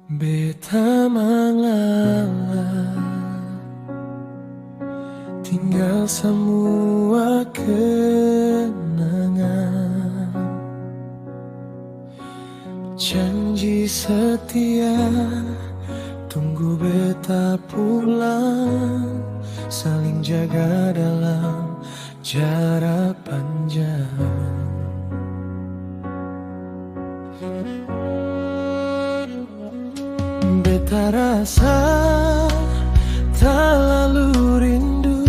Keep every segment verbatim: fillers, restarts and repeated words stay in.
Beta mangalah, tinggal samua kenangan. Janji setia, tunggu beta pulang, saling jaga dalam jarak panjang. Beta rasa talalu rindu.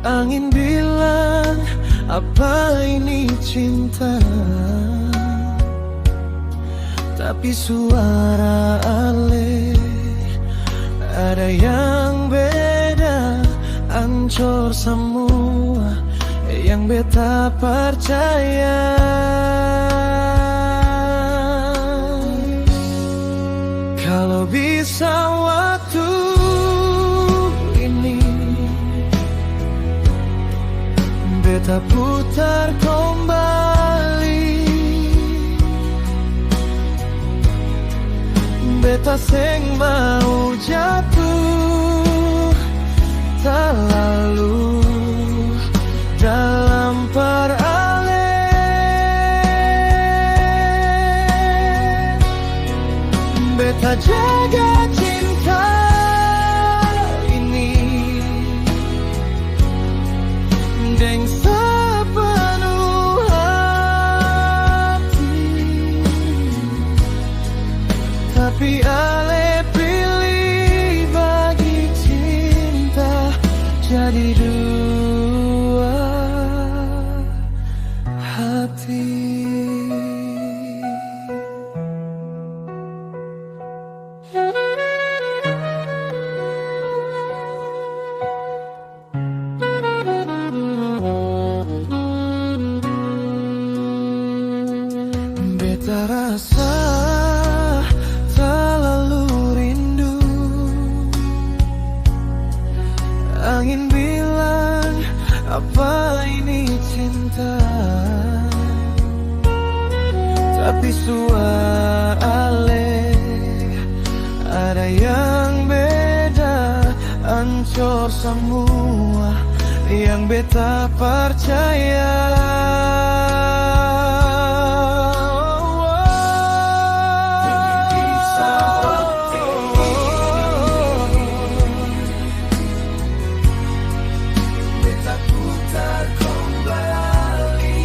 Angin bilang, "Apa ini cinta?" Tapi suara ale ada yang beda, ancor samua yang beta percaya. Kalo bisa waktu ini beta putar kombali, beta seng mau jatuh talalu dalam par ale. Beta jaga cinta ini deng sepenuh hati. Tapi ale pilih bagi cinta jadi dua hati. Beta rasa talalu rindu. Angin bilang, "Apa ini cinta?" Tapi suara ale ada yang beda, ancor samua yang beta percaya. Beta putar kombali.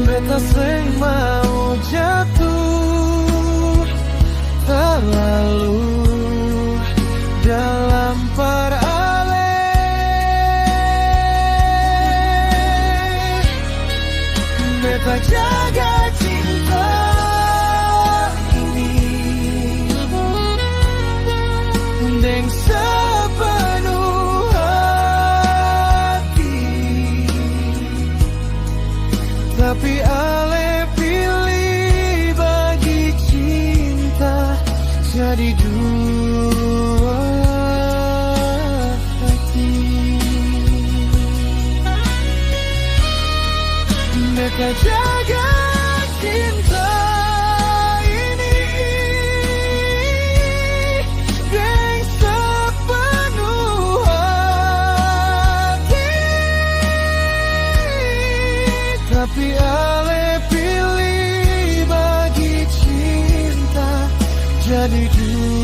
Beta seng mau jatuh talalu dalam par ale. Beta jaga cinta ini deng sepenuh hati. Tapi ale pilih bagi cinta jadi dua hati. Beta jaga cinta ini deng sepenuh hati. Tapi ale pilih bagi cinta jadi dua